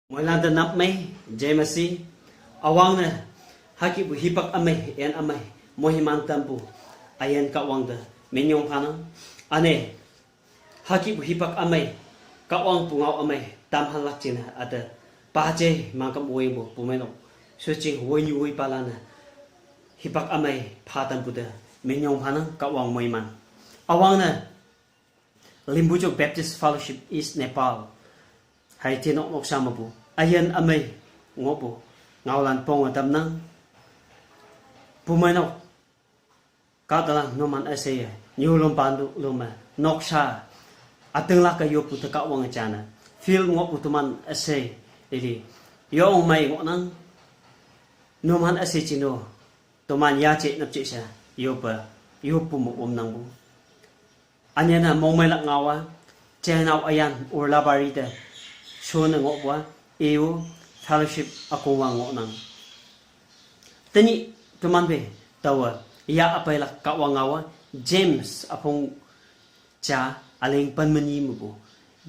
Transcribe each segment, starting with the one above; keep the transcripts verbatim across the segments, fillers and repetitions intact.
Moilan te nap mei, James si, awang ne, haki bu hipak amei, en amei, mohiman tampu, ayan Kahwang te, minyong phanang, ane, haki bu hipak amei, Kahwang pungau amei, tam halak chin ate, pa che, mangkam woi bu, pumeno, suching woi nyu woi palana, hipak amei, pha tampu te, minyong phanang, Kahwang moiman. Awang ne, Limbuchok Baptist Fellowship East Nepal. Hai te nok nok sama bu. Ayan amei ngoh bu. Ngaulan pong atam nang. Pumai nok. Katalang numan asei. Nyu lom pandu lom. Nok sa. Ateng laka yo pu te Kahwang chana. Feel ngoh bu tuman asei. Ili. Yo ong mai ngoh nang. Numan asei chino. Tuman ya che nap che sa. Yo pa. Yo pu mo om nang bu. Anyana mongmai lak ngawa, chenau ayan urlabari te, shona ngokwa, eu fellowship akongwa ngok nang. Tani tuman be, tawa, ya apai lak Kahwang ngawa, James apong cha aling pan mani mabu.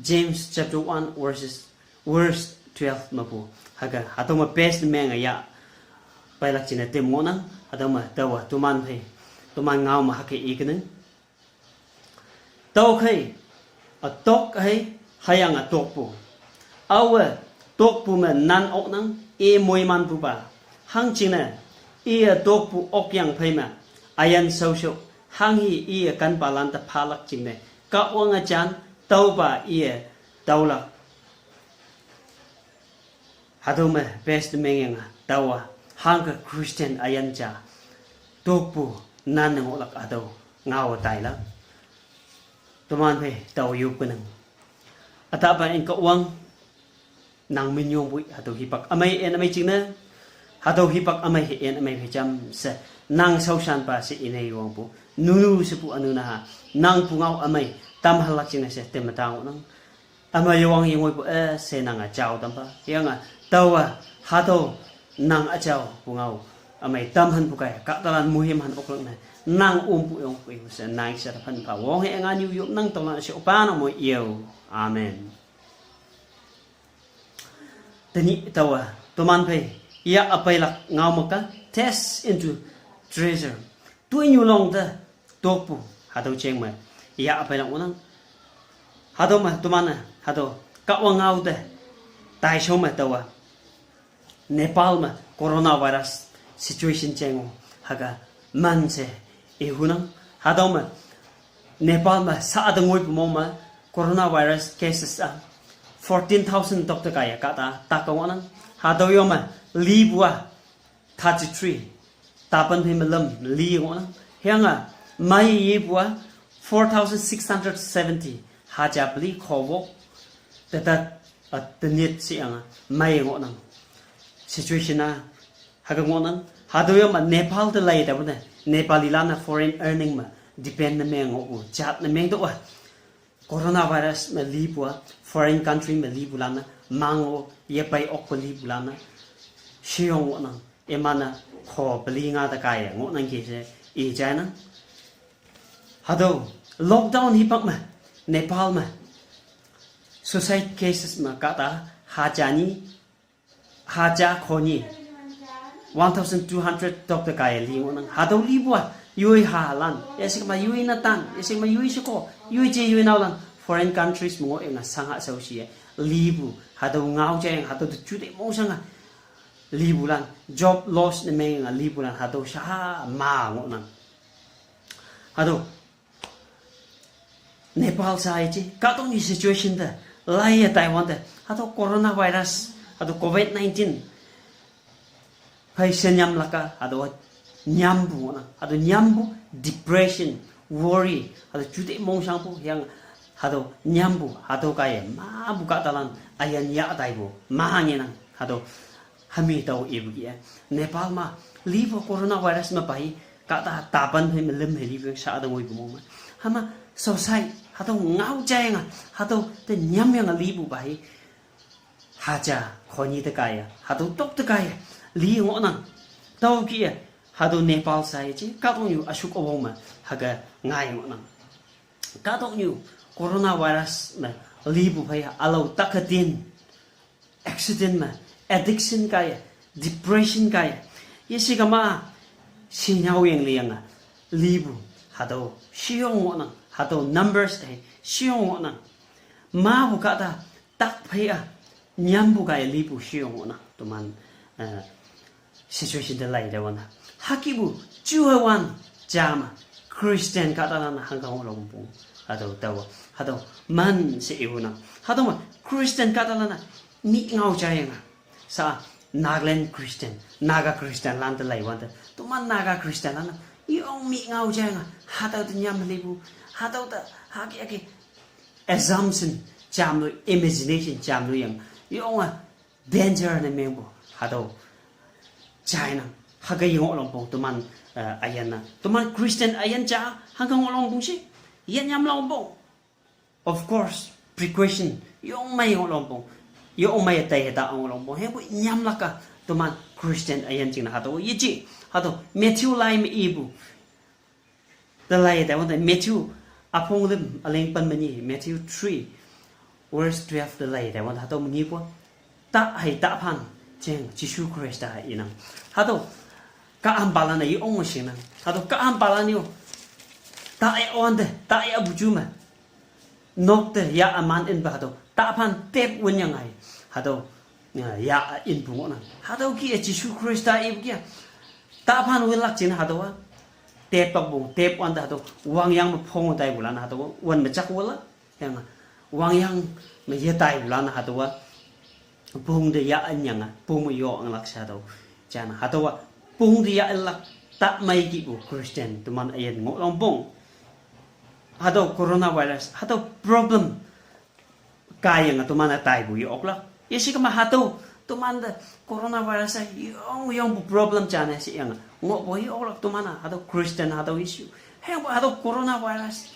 James chapter one verses, verse twelve mabu. Haga, hatoma best menga ya, pai lak china tem ngok nang, hatoma, tawa, tuman be, tuman ngawa ma hake ikeneng. Tau khai, a tok hai, hayang a tok pu. Awe, tok pu me nan ok nang, e moi man pu pa. Hang ching ne, e a tok pu ok yang phai me, ayan sau shok, hang hi e a kan pa lan ta pha lak ching ne. Kahwang a chan, tau pa e a tau lak. Hatoma best mengeng a, tawa, hangka Christian ayan cha. Tok pu, nan nang olak hatau, ngawa tai lak. Tuman phe, tau yup kenang. Ata pa en Kahwang, nang minyong bui, hatau hipak amei en amei ching na. Hatau hipak amei en amei phe cham se, nang sau san pa se inei wang pu. Nunu se pu anu na ha, nang pungau amei, tam halak ching na se, tem matang nang. Ama yawang yangoi pu, eh, se nang a chau tampa. Yang a, tau a, hatau, nang a chau, pungau. Amai tam han pukai, kak talan muhim han oklak na. Nang um pu yong pu yong se, nang sa tapan pa. Wong he ngan yu yum nang tau lan se opa na mo iyo. Amen. Tani tau a, tuman pai, ya apai lak ngau maka, test into treasure. Tui nyu long ta, tok pu, hatau cheng mai. Ya apai lak unang. Hatau ma, tuman na, hatau, Kahwang ngau te, tai shou ma tawa. Nepal ma, coronavirus situation cheng o, haga, man se, e hunang. Hatau ma, Nepal ma, sa atang ngoi pu mong ma, coronavirus cases a, fourteen thousand tok ta kaya, kata, taka wanang. Hatau yo ma, li bua, thirty-three. Tapan phe malam li ngona. Hianga mai ye bua four thousand six hundred seventy. Haja bli khobo. Tata, a, tenit si anga mai ngona. Situation a haga ngona. Hado yama Nepal te lai ta bune. Nepali lana foreign earning ma depend na meng ngo. Jat na meng to wa. Coronavirus ma li bua, foreign country ma li bulana, mango, ye pai ok pa li bulana, shiyong wonang, emana, kho pali nga ta kaya, ngo nang ke se, e chai nang. Hado, lockdown hipak ma, Nepal ma, suicide cases ma kata, hajani, haja khoni. One thousand two hundred tok ta kaya li ngo nang. Hado li bua. Yui ha lan. Yasik ma yui na tan. Yasik ma yui siko. Yui je yui nau lan. Foreign countries mo nga sang ha sau si. Li bu. Hado ngau je hado tu chu de mo sang ha. Li bu lan. Job loss ne me nga li bu lan. Hado sha ma ngo nang. Hado Nepal sa ai chi, katong ni situation ta, lai ya Taiwan ta, hato coronavirus, hato covid nineteen, phai se nyam laka, hato nyam bu na, hato nyam bu, depression, worry, hato chute mong sang bu, yang hato nyam bu, hato kaya, ma bu katalan, ayan ya tai bu, ma ngenang, hato hami tau ibu kia. Nepal ma, liver coronavirus ma pai, kata tapan he melim he liver sa ada ngoi bumong ma. Hama, sosai, hato ngau jaya nga, hato te nyam yang libu pai. Haja, khoni te kaya, hato tok te kaya, li ngo nang. Tau kia, hato Nepal sa ye chi, katong yu asuk obong ma, haga ngai ngo nang. Katong yu, coronavirus ma, libu pai, alau takatin. accident ma, addiction kaiye, depression kaiye. Yeshe kama, shinyao yang liyanga, lipu, hatüo, shiyong ngohnang, hatüo numbers te, shiyong ngohnang. Mapu kahta, tak phei a, nyampu kaiye lipu shiyong ngohnang, toman, eh, situation te lai te wan. Hakipu, juhe wan, jama, Christian kahtalan hangkang olongpu. Hatüo, taowa, hatüo, man she iwunang. Hatüo ma, Christian kahtalan, mi ngao jayanga. Sa, Nagaland Christian, Naga Christian lan te lai wan te. Toman Naga Christian lan, yong mi ngao jayanga. Hatüo te nyam lipu. Hatüo te, haki, haki. Assumption, jamlu, imagination, jamlu yang. Yonga, danger ne mengpu. Hatüo. China. Hake yong olongpu. Toman, eh, ayan na. Toman Christian ayan ja. Hangkang olongpu shi. Yan nyam longpu. Of course, precaution, yong mei yong longpu. Yong mei tai ta yong longpu. Hempu nyam laka, toman Christian ayan jingna hatüo, yeji, hatüo, Matthew lai me ipu. Te lai te wan te Matthew, apong lim, aling pen meni, Matthew three, verse twelve te lai te wan hatüo meni pu. Ta hei ta phan, jeng, Jesu Khrista inang. Hatüo, ka ampalan ne yong shinang. Hatüo, ka ampalan yo. Ta e on te, ta e abuju me. Nok te, ya aman in ba hatüo. Ta phan tep wun yang ai. Hatüo, ya, ya in pu ngohnang. Hatüo ki e Jesu Khrista ipu kia. Ta phan wun lak jin hatüowa. Tep pak bung, tep wan te hatüo. Wangyang me phong tai bulan hatüo. Wan me chak wala. Yang, wangyang me ye tai bulan hatüowa. Pung te ya anyang a, pung me yo anglak sha tüo. Jana hatüowa, pung te ya anlak, ta mei kipu Christian, toman ayan ngoh longpu. Hatüo coronavirus, hatüo problem. Kaiyange toman-e taipu ye oklak. Yeshi kama hatüo, toman te coronavirus a yong, yongpu problem jane she yange. Ngohpu ye oklak toman-a, hatüo Christian, hatüo issue. Hüyangpu hatüo coronavirus.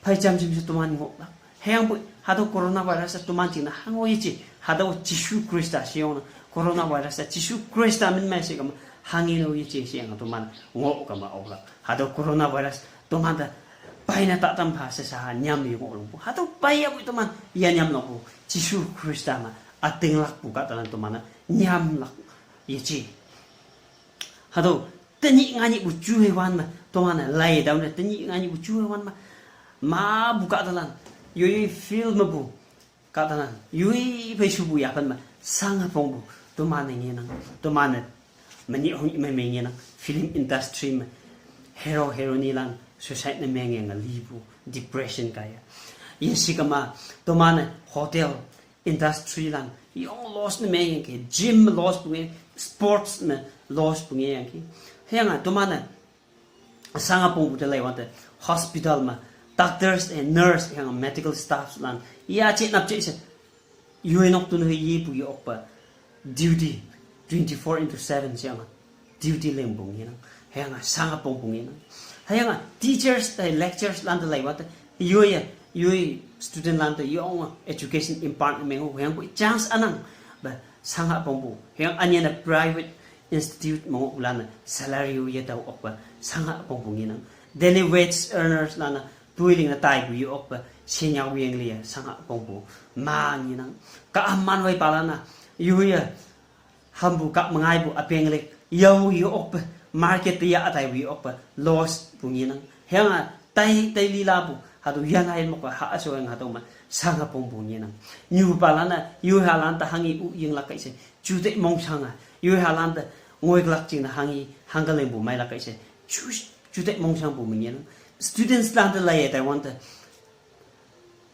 Phei jam jim she toman ngohlak. Hüyangpu, hatüo coronavirus a toman jingne hango yeje. Hatüo Jesu Khrista sheyongne. Coronavirus a Jesu Khrista min mei she kama hanghe no yeje sheyange toman ngoh kama oklak. Hatüo coronavirus toman te peine tatam pha she sha nyam ye ngoh longpu. Hatüo pei yapu toman ya nyam longpu. Jesu Khrista me ütinglakpu kahtalan toman-e nyamlak yeje. Hatüo, tenyih nganyihpu juhe wan me, toman-e lai tao ne, tenyih nganyihpu juhe wan me, mapu kahtalan, yoi film mepu, kahtalan, yoi phei shupu yaphan me, shange pongpu, toman-e ngenang, toman-e, menyih hong me me ngenang, film industry me, hero heroine lan, suicide ne mengyange lipu, depression kaiye. Yeshi kama, toman-e, hotel, industry lan, yong loss ne mengyangki, gym me loss punge, sports me loss punge yangki. Hüyange toman-e, shange pongpu te lai wante, hospital me, doctors and nurse, hüyange medical staffs lan, ya je nap je she, yoi nok tun he yepu ye okpa, duty, twenty-four into seven sheyange. Duty lingpu ngenang. Hüyange shange pongpu ngenang. Hüyange teachers, eh, lecturers lan te lai wante. Yoi, yoi student lan te yonge education impart ne mengo. Hüyangpu chance ünang. Ba shange pongpu. Hüyange ünyane private institute me ngohpulan-e salary yo yetao okpa. Shange pongpu ngenang. Daily wage earners lan-e toiling ne taipu ye okpa. Shenyao yeng liye shange pongpu. Ma ngenang. Ka aman waipalan-a. Yoi, hampu kah me ngaipu üpeng lek, yao ye okpe, market te ya ütaipu ye okpe, loss pu ngenang. Hüyange, tai, tai lilapu, hatüo yange mokpe, ha ashoyang hatüo me, shange pongpu ngenang. Nyupalan-e, yoihalan te hanghe u yinglak kai she, juteih mongshange, yoihalan te ngoiklak jingne hanghe, hangke lingpu meilak kai she, ju, juteih mongshangpu me ngenang. Students lan te laiye taiwante,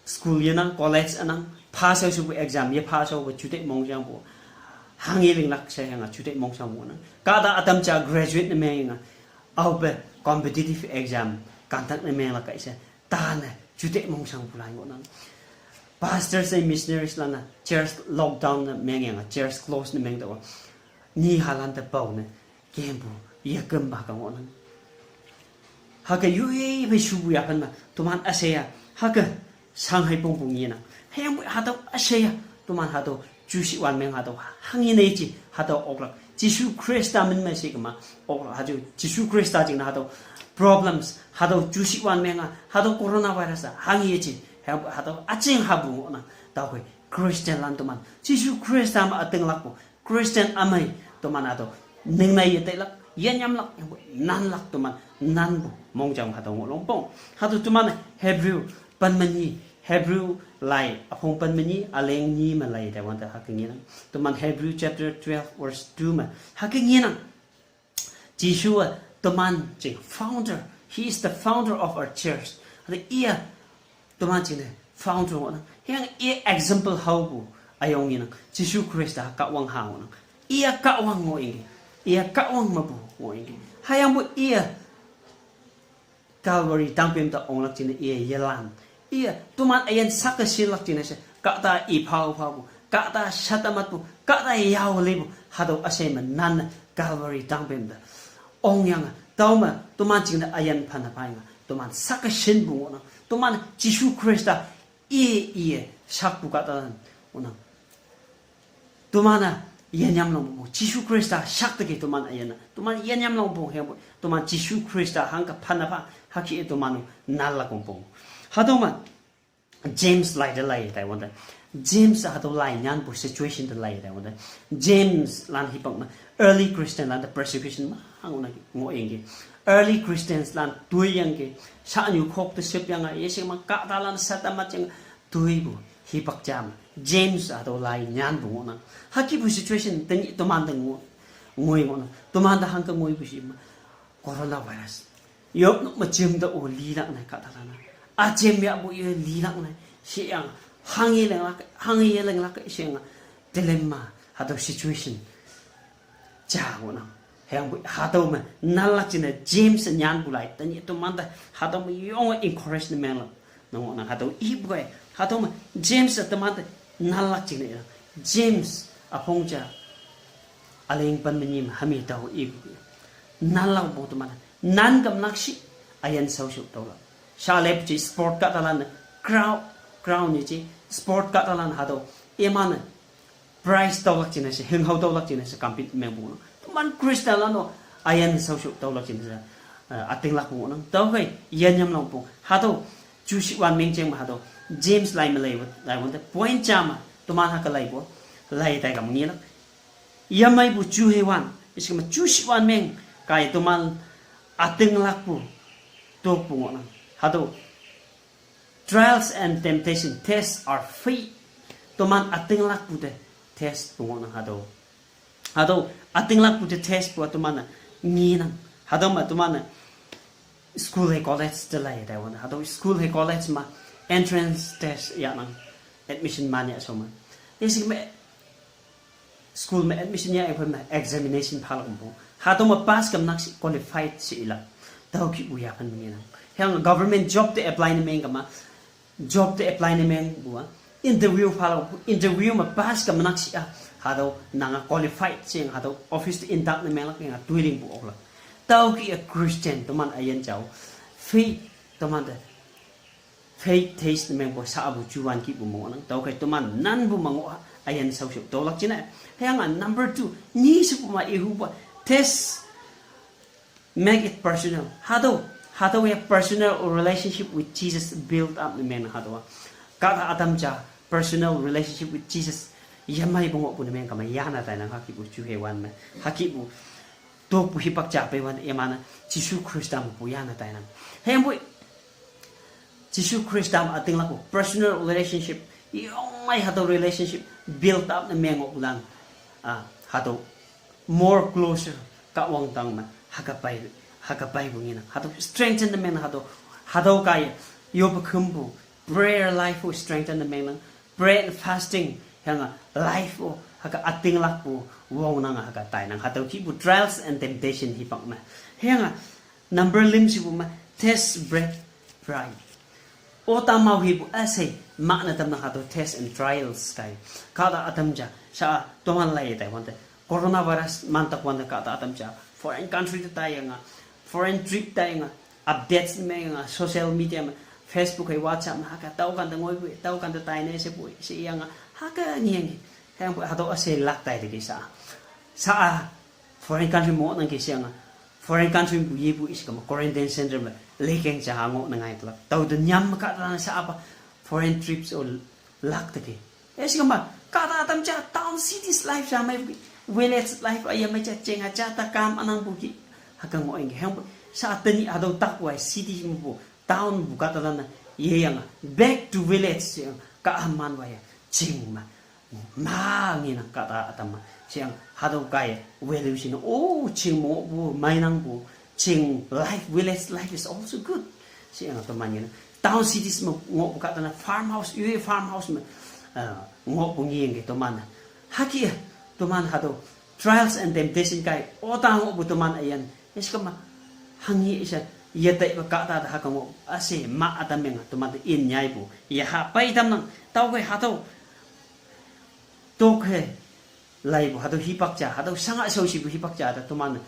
school yenang, college ünang, pass-o shepu exam ye pass-o pu juteih mongshangpu. Hanghe linglak she hüyange juteih mongshangpu nang. Kahta ütam ja graduate ne mengyange, aope competitive exam conduct ne menglak kai she, tane juteih mongshangpu lai ngohnang. Pastors and missionaries lan-e church lockdown ne mengyange, church close ne mengtüoh-a, nyihalan te pao ne kempu, yekümpa ka ngohnang. Hüke yoi phei shupu yaphan me, toman üsheiya, hüke, shanghei pongpu ngenang. Hüyangpoi hatüo üsheiya, toman hatüo, jushi wan meng hatüo, hanghe ne yeje, hatüo oklak. Jesu Khrista min me she kema, oklak hatüo, Jesu Khrista jingne hatüo, problems, hatüo jushi wan meng-a, hatüo coronavirus-a, hanghe yeje, hüyangpoi hatüo üjing hapu ngohnang, taokhei, Christian lan teman Jisu Khrista me ütinglakpu Christian ümei teman hatüo ningnei yeteilak, yenyamlak, yangpu nanlak teman nanpu mongjang hatüo ngohlongpong. Hatüo teman Hebrew pen me nyi, Hebrew lai üpong pen me nyi, üleng nyi me lai taiwante hüke ngenang. Teman Hebrew chapter twelve verse two me hüke ngenang. Jesu-a teman jing founder. He is the founder of our church. Hüte iye teman jingne founder ngohnang. Hüyange iye example haopu üyong ngenang. Jesu Khrista Kahwang ha ngohnang. Iye Kahwang ngohyangki. Iye Kahwang mepu ngohyangki. Hüyangpoi iye Calvary tangpem te onglak jingne iye yelan. Iye toman üyin sake shinlak jingne she kahta iphao phaopu, kahta shatamatpu, kahta yao lepu, hatüo üshei me nan Calvary tangpem te ongyange, tüome toman jingne üyin phane phayinge, toman sake shinpu ngohnang. Toman Jesu Khrista iye iye shakpu kahtalan ngohnang. Toman-a yenyamlongpu, Jesu Khrista shakteki toman üyin-a toman yenyamlongpu hüyangpoi toman Jesu Khrista hangke phane pha, hüke toman-o nanlak wongpong. Hatüo me James lai te lai taiwante, James hatüo lai nyanpu situation te lai taiwante, James lan hipak me early Christian lan te persecution ma ngohnang ngohyangki. Early Christians lan toiyangki, shanyu khok te shüpyange, yeshe me kahtalan shatamat yange toipu hipak ja me James hatüo lai nyanpu ngohnang. Hükepu situation tenyih tomante ngo, ngoi ngohnang. Tomante hangke ngoipu shi me coronavirus. Yopnok me jim te o lilak nai kahtalan-a, üjem yahpu ye lilak nai sheyange, hangye lenglak, hangye lenglak sheyange, dilemma hatüo situation ja ngohnang. Hüyangpoi hatüo me nanlak jingne James nyanpu lai tenyih tomante hatüo me yonge encourage ne menglak ne ngohnang. Hatüo ipu kei, hatüo me James-e temante nanlak jingne inang. James üpong ja üleng pen me nyi me hami tao ipu, nanlak wongpong teman-e nan kemnakshi üyin shaoshu tüolak. Sha lepu je sport kahtalan-e crown, crown yeje sport kahtalan hatüo iman-e prize tüolak jingne she, hinghao tüolak jingne she compete mengpu ngohnang. Teman Christianlan-o üyin shaoshu tüolak jingne she, eh, ütinglakpu ngohnang. Tüokhei yenyamlongpong hatüo ju shiwan mengjeng me hatüo James lai me lei, laiwante point ja me toman hüke laipu, lai tai kam ngelak. Yemeipu ju heiwan, iskema ju shiwan meng kaiye toman ütinglakpu tokpu ngohnang. Hatüo trials and temptation test our faith. Toman ütinglakpu te test pu ngohnang hatüo. Hatüo ütinglakpu te test pu-a toman-e ngenang. Hatüo me toman-e school hei college te lai taiwante, hatüo school hei college me entrance test yahnang, admission man yahshao me. Yeshe me school me admission yahpoi me examination phalak wongpong. Hatüo me pass kemnakshi qualified she ilak. Tüokihpu yaphan me ngenang. Hüyange government job te apply ne meng kema, job te apply ne mengpu-a interview phalak wongpong, interview me pass kemnakshi-a hatüo nange qualified she, hatüo office te induct ne menglak yange toilingpu oklak. Tüokih-e Christian toman üyin jao faith, tomante faith test ne mengpu shapu juwan kihpu me ngohnang. Tüokhei toman nanpu me ngoh-a üyin shaoshu tüolak jingne. Hüyange number two, nyi shepu me ihupa test, make it personal. Hatüo, hatüo ye personal relationship with Jesus build up ne meng hatüowa. Kahta ütam ja personal relationship with Jesus yemeipu ngohpu ne meng kame yane tainang hükepu ju heiwan me. Hükepu tokpu hipak ja peiwante iman-e Jesu Khrista mepu yane tainang. Hüyangpoi Jesu Khrista me ütinglakpu personal relationship, yongmei hatüo relationship build up ne meng ngohpulan, ah, hatüo more closer Kahwang tang me hüke pei, hüke peipu ngenang. Hatüo strengthen ne meng hatüo, hatüo kaiye yoppe khümpu prayer life-o strengthen ne mengnang. Prayer and fasting hüyange life-o hüke ütinglakpu wongnange hüke tainang. Hatüo kihpu trials and temptation hipak me. Hüyange number lüm shepu me test break pride. O tamao hipu üshei mane tamnang hatüo test and trials kai. Kahta ütam ja sha toman lai taiwante coronavirus mantak wante kahta ütam ja foreign country te taiyange, foreign trip taiyange, updates menge social media me, Facebook hei WhatsApp me hüke tüokante ngoipu, tüokante taine shepu sheyange hüke ngengi. Hüyangpoi hatüo üshei lak tai teki sha, sha-a foreign country me ngohnangki sheyange, foreign country mepu yepu iskema quarantine center me lekeng ja ngoh ne ngailak. Tao te nyam me kahta sha-a pa foreign trips-o lak teki. Esi kama, kata atam cha town cities life cha mai, village life aya mai cha chenga cha ta kam anang bu ki. Haka ngo eng hang bu. Sa tani adau tak wai city mu bu, town bu kata lana. Ye yang, back to village yang, ka aman waya. Ching ma. Ma ngi nang kata atam ma. Siang hadau kai value sina. Oh, ching mo bu, mai nang bu. Ching life, village life is also good. Siang to man ngi nang. Town cities ma ngo bu kata na farmhouse, yue farmhouse ma. Ah, ngo bu ngi ngi to man. Haki to man hadau trials and temptation kai. Ota ngo bu to man ayan. Esi kama hangi isa ya tai ba kata da haka ngo. Ase ma atam yang to man in nyai bu. Ya ha pai tam nang. Tau kai hadau. Tok he lai bu hadau hipak cha, hadau sanga sau si bu hipak cha da to man.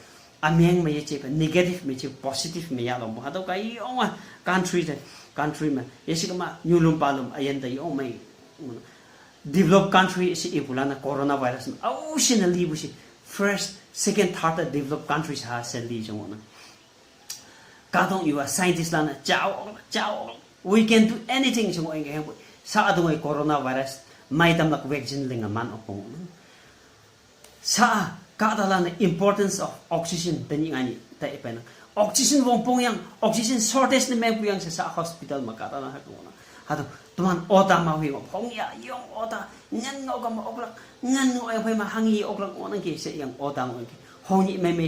Ameng me ye che pa, negative me che, positive me ya lo bu. Hadau kai yong a country de, country me. Esi kama nyulum palum ayan da yong mai. Developed country si ibulana coronavirus. Au sina li bu si first, second, third developed countries ha se li jong na. Katong iwa scientist lana chao, chao. We can do anything sing eng heng. Sa adung ai coronavirus mai tam lak vaccine ling man ok pong. Sa kata lana importance of oxygen tani ngani ta ipena. Oxygen wong pong yang, oxygen shortage ni meng puyang sa hospital ma kata lana hakuna. Hatu to man ota ma hui wong pong ya yong ota ngan ngau kama oklak ngan ngau yang pai ma hangi oklak wong nang ke se yang ota ngau ke. Hongi me me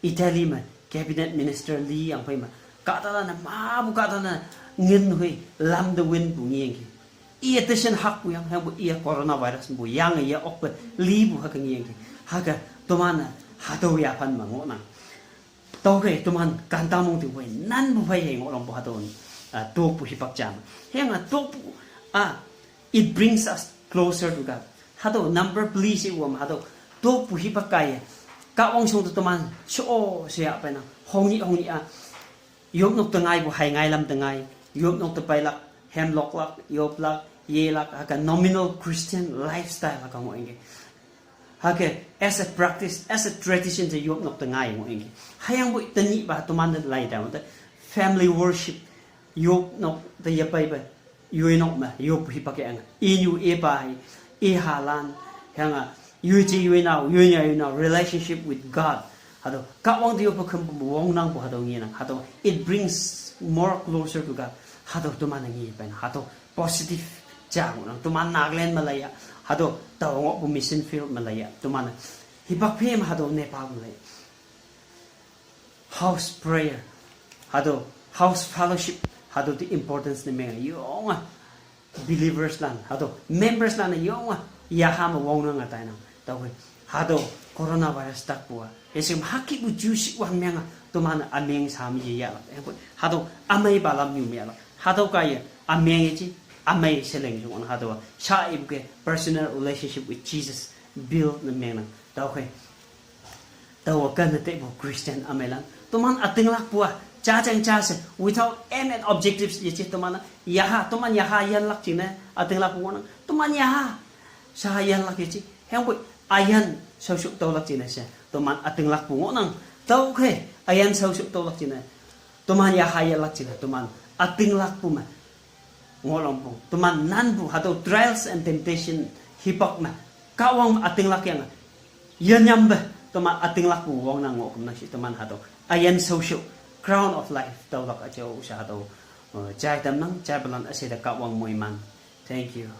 Italy ma cabinet minister li yang pai ma. Kata lana ma bu kata lana ngin hui lam the wind bu ngi yang ke. Iya tesen hak bu yang hang bu iya coronavirus bu yang iya ok pe li bu haka ngi yang ke. Haka to man hadau ya pan ma ngo nang. Tau ke to man kanta mong ti wai nan bu pai he ngo long bu hadau. Ah, tok bu hipak jam. Heng a tok bu, ah, it brings us closer to God. Hadau number please i wam hadau. Tok bu hipak kai. Ka wang song to to man. So, so ya pa na. Hongi, hongi a. Yop nok tengai bu hai ngai lam tengai. Yop nok te pai lak, hem lok lak, yop lak, ye lak, haka nominal Christian lifestyle haka ngo eng ke. Haka as a practice, as a tradition te yop nok tengai ngo eng ke. Hayang bu tani ba to man lai da, family worship, yop nok te ya pai ba. Yoi nok ma, yop hipak yang. Inyu e pa hai, e halan, hanga, yoi chi yoi nau, yoi nya yoi nau, relationship with God. Hadau, ka wang te yop pa kem wong nang bu hadau ngi nang. Hadau, it brings more closer to God. Hadau, to man ngi pa na. Hadau, positive cha nang. To man Nagaland malaya. Hadau, tau ngo bu mission field malaya. To man hipak phe ma hadau Nepal malaya. House prayer, hadau house fellowship, hadau the importance ni meng yong a believers lan, hadau members lan yong a ya ha ma wong nang atai nang. Tau ke hadau coronavirus tak bu a. Esi ma haki bu ju si wan meng a to man ameng sam ye ya la. Hadau amai balam yu me la. Hadau kai ameng ye chi amai seleng jong hadau. Sa ibu ke personal relationship with Jesus build ni meng nang. Tau ke Tawa kan te bu Christian amai lan. To man ating lak pua. Cha chang cha se. Without aim and objectives ye chi to man. Yaha, to man yaha yan lak chine. Ating lak pua nang. To man yaha. Sa yan lak ye chi. Heng bu ayan sau suk tau lak chine se. To man ating lak pua nang. Tau ke ayan sau suk tau lak chine. To man yaha yan lak chine. To man ating lak pua ma. Ngo long pong. To man nan bu hadau trials and temptation hipak ma. Ka wang ating lak yang. Yan nyam ba. To man ating lak bu wang nang ngo kum nang si to man hadau. Ayan sau suk. Crown of life. Tau lak a chau sa hadau. Uh, chai tam nang, chai balan ase da ka wang moi man. Thank you.